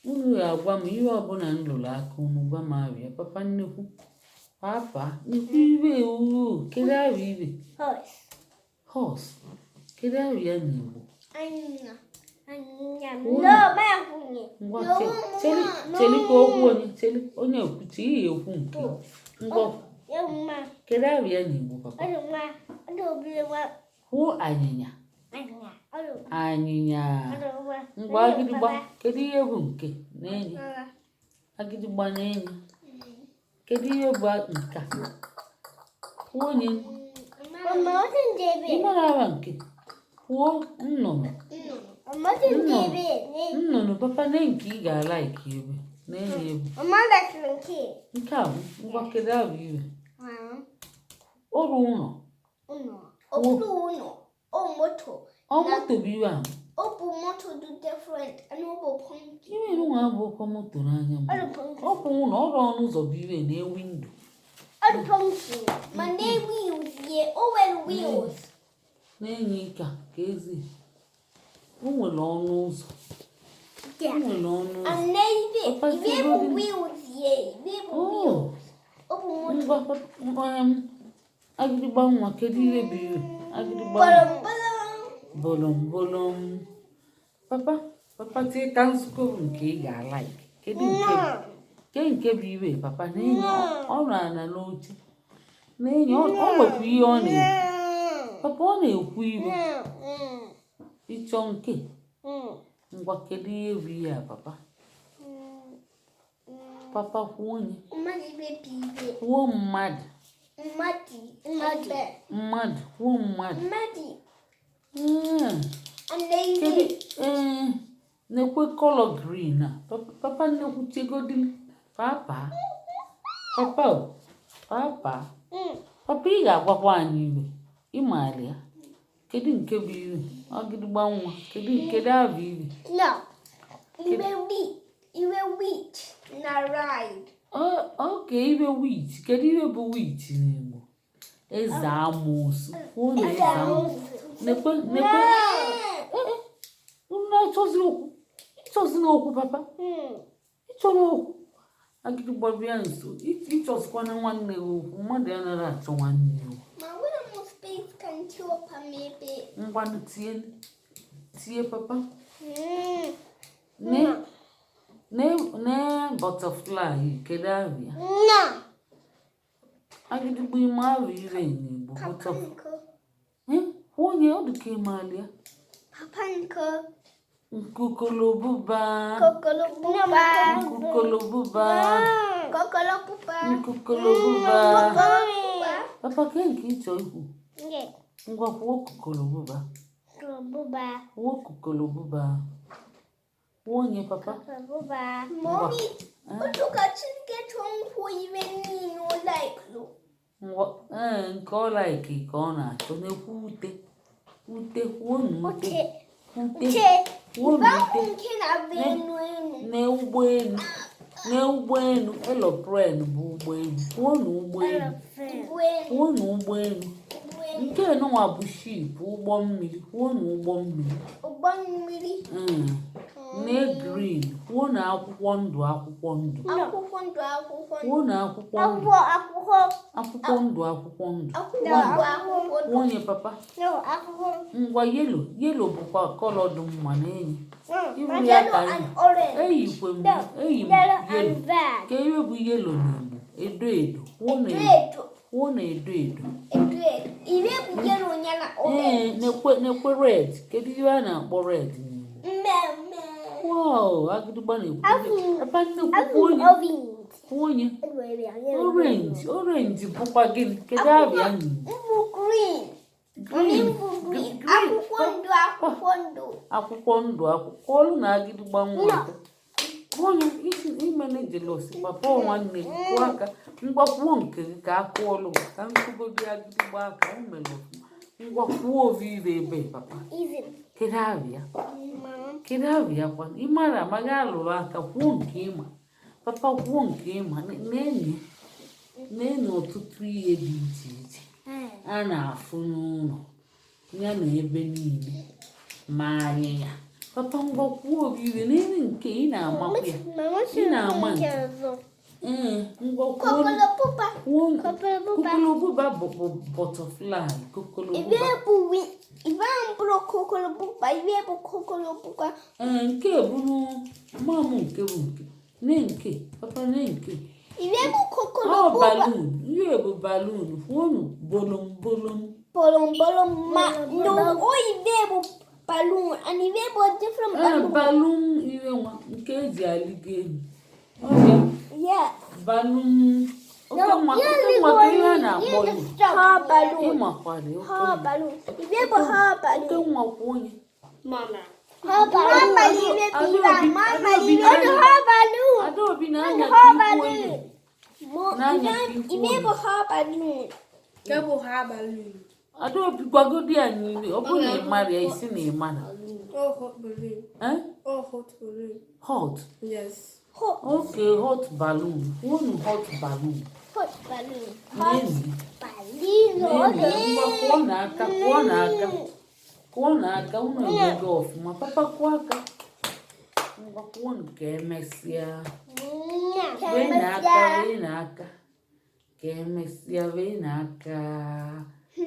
Unu ga-agwa m ihe ọbụla m lụrụ aka, unu gwa m ava ya. Papa nnekwu, papa nnekwu, ibe ewu, kedu ava ibe? Horse. Horse, kedu ava ya n'Igbo? Anya. Anya. Unu. No, ma nwunye. Ngwa, No, cheli, no. cheli ka okwu onye, cheli onye ekwuchi ihe ekwu nke ngwa. Ya ma. Kedu ava ya n'Igbo, papa? Ọdụ nwa. Ọdụ obere nwa. Kwuo anyịnya. Anya. Ọdụ. Anyịnya. Ọdụ nwa. Ngwa, agịdịgba, kedu ihe bụ nke n'enyi? Agịdịgba n'enyi, kedu ihe bụ nke a? Kwuo onye. Mama, ọ dị ndebe. Ị mara ava nke? Kwuo nnụnụ. Mama, ọ dị ndebe. Nnụnụ. Papa, na nke ị ga-alike ebe n'enyi ebe. Mama, that's nke. Nke a bụ, ngwa, kedu ava ibe? Ọrụ ụlọ. Ụnọ. Ọ bụrụ ụnọ. Ọ moto. Ọ moto bụ iwe ahụ. Ọ bụ moto dị different. And ọ bụ pumpkin. Iwe nwa abụkwa moto n'anya m. Ọ dị pumpkin. Ọ bụ ụlọ ọrụ, ọnụ ụzọ bụ iwe na window. Ọ dị pumpkin. Ma na wheels ye. O nwere wheels. Na-enye ike a ka ezi o nwere ọnụ ụzọ. O nwere ọnụ ụzọ. And na ibe. Papa, Ibe bụ sigodi. wheels ye. Ibe bụ Oh. wheels. Ọ bụ moto. Ngwa papa, agịdịgba nwa, kedu ihe bụ iwe agịdịgba nwa? Bolom bolom. Bolom bolom. Papa, papa, tie ka nzukọ bụ nke ị ga-alike. Kedu nke bụ ke nke bụ iwe, papa? Na-enye ọ nọ ala n'oche na-enye ọ nwekwa ihe ọ na-ekwu. Papa, ọ na-ekwu iwe ịchọ nke. Ngwa, kedu ihe bụ ihe a, papa? Papa, kwuo onye. Mmadụ ibe bụ ibe. Kwuo mmadụ. Mmadụ. Mmadụ. Mmadụ, kwuo mmadụ. Mmadụ. Ee, And na kedu ibe. Ee, na-ekwe colour green a. Papa, papa nnekwu, chegodili. Papa, papa o, papa. Papa, ị ga-agwakwa anyị iwe ịmaala ya. Kedu nke bụ iwe, ọgịdịgba nwa? Kedu abụ iwe? No. Ibe wheat. Ibe wheat na ride. Oke, iwe witch. Kedu ihe bụ witch n'Igbo? Eze amoosu. Kwuo na eze amoosu. Nekwe, nekwe. Ee, unu na-achọzi okwu, ịchọzi okwu. Papa, ịchọrọ okwu? Agịdịgba, bịa nso. Ịchọzikwana nwanne gị okwu. Mmadụ anaghị achọ nwanne ya okwu. Ma nwere m space ka ntiwapa m ebe. Ngwanụ, tie, tie, papa. Ne ne ne butterfly, kedu ahụ ya? No. Agịdịgba, ime ahụ ire n'Igbo? Papa Butterfly. nko. Onye ọ dị ka ịmaala ya. Papa nko. Nkukolobuba. Kokolobuba. Nkukolobuba. Kokolobuba. Nkukolobuba. Kokolobuba. Papa, ke nke ịchọ ikwu? Ngwa, kwuo kukolobuba. Kokolobuba. Kwuo kukolobuba. Kwuo onye, papa. Kokolobuba. Mommy, otu ka Chineke chọọ nkwụ ibe niile o like lo. Ngwa, ee, nke ọ like ka ọ na-achọ. Na-ekwu ute, ute. Kwuo na ute. Uche. Ute. Uche. Kwuo na Ibe ute. nke na-abụ enu enu. Na ụgbọelu, na ụgbọelu, aeroplane bụ ụgbọelu. Kwuo na ụgbọelu. Ụgbọelu. Kwuo na ụgbọelu. Ụgbọelu. Nke nụnwa bụ ship, ụgbọ mmiri. Kwuo na ụgbọ mmiri. Ụgbọ mmiri. Na green. Kwuo na akwụkwọ ndụ, akwụkwọ ndụ. Akwụkwọ ndụ, akwụkwọ ndụ. Kwuo na akwụkwọ ndụ. Akwụkwọ, akwụkwọ. Akwụkwọ ndụ, akwụkwọ ndụ. Akwụkwọ ndụ, akwụkwọ ndụ. Kwuo onye, papa. No, akwụkwọ. Ngwa, yellow. Yellow bụkwa colour dị mma n'enyi ibu ya. Yellow Ka and orange. eyikwe m, eyi m Yellow yellow. and red. Ka ihe bụ yellow n'Igbo? Edo edo. Kwuo na edo. Edo. Kwuo na edo edo. Edo edo. Ire bụ yellow ya na Ee. orange. Nekwe, nekwe red. Kedu ihe a na-akpọ red n'Igbo? Mmemme. Wow, agịdịgba na-ekwu. Papa nnekwu, kwuo onye. Orange. Kwuo onye. Orange. Orange bụkwa gịnị? Kedu abịa n'Igbo? Mbụ green. Green. Mbụ green. Green. Akwụkwọ ndụ, akwụkwọ ndụ. Akwụkwọ ndụ, akwụkwọ ọlụ na agịdịgba nwa aka. Onye isi imene jealous. Papa, ọ nwanne gị, kụọ aka. Ngwa, kwuo nke gị ka a kụọlụ gị ka nkụgodi. Agịdịgba aka o mere ọfụma. Ngwa, kwuo ovu ire ebe, papa. Easy. Kedu abịa? Mama. Kedu abịa kwa? Ịmara amaghị alụrụ aka. Kwuo nke ịma, papa. Kwuo nke ịma. Na-enye, na-enye ọtụtụ ihe dị iche iche a na-afụ n'ụlọ ya na ebe niile, ma anyịnya. Papa, ngwa, kwuo obibi n'elu nke ị na-amakwa ya. Mama. Ị na-ama nke. Ee, ngwa, kwuo. Kokolobuba. Kwuo. Kokolobuba. Kokolobuba bụ butterfly. Kokolobuba. Ibe bụ ibe mbụrụ kokolobuba, ibe bụ kokolobuba. Ee, nke bụrụ mamụ, nke bụ nke ne nke papa ne nke. Ibe bụ Ọ kokolobuba. Balloon, ihe bụ balloon. Kwuonu bolom bolom. Bolom bolom, ma no, o ibe bụ balloon and ibe bụ different Ee, balloon. Balloon, ihe nwa nke eji alịgo elu ọbịa. Yeah. Balloon, oke nwa, oke nwa, ka ihe a na-akpọ ya. Ha balloon. Ịmakwara oke Ha nwa. balloon. Ibe bụ ha Oke balloon. nwa, kwuo onye. Mama. Ha balloon. Mama, ibe bụ ibe a. Mama, ibe bụ ha balloon. Adaobi na-anya Ha ka ikwu balloon. onye Na-anya ka ikwu Ibe onye. bụ ha balloon. Double ha balloon. Adaobi, gwagodi ya niile. Ọ bụrụ na ị mara ya, isi na ị mara. Oh, hot balloon. Eh? Oh, hot balloon. Hot. Yes. Hot. Okay, hot balloon. Kwuonu hot balloon. Hot balloon. Hot N'enyi. balloon. N'enyi, ngwa, kụọ n'aka, kụọ n'aka, kụọ n'aka. Unu emego ọfụma. Papa, kụọ aka. Ngwa, kụọnụ ka emesịa. Wee n'aka, wee n'aka, ka emesịa. Wee n'aka.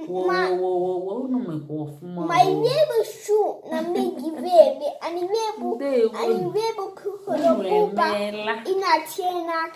Wowowowo, unu mekwa ọfụma. Ma ibe bụ shoe na mmegi bebe and ibe bụ Ndewo. and ibe bụ Unu kokolobuba. emeela. Ị na-atinye n'aka.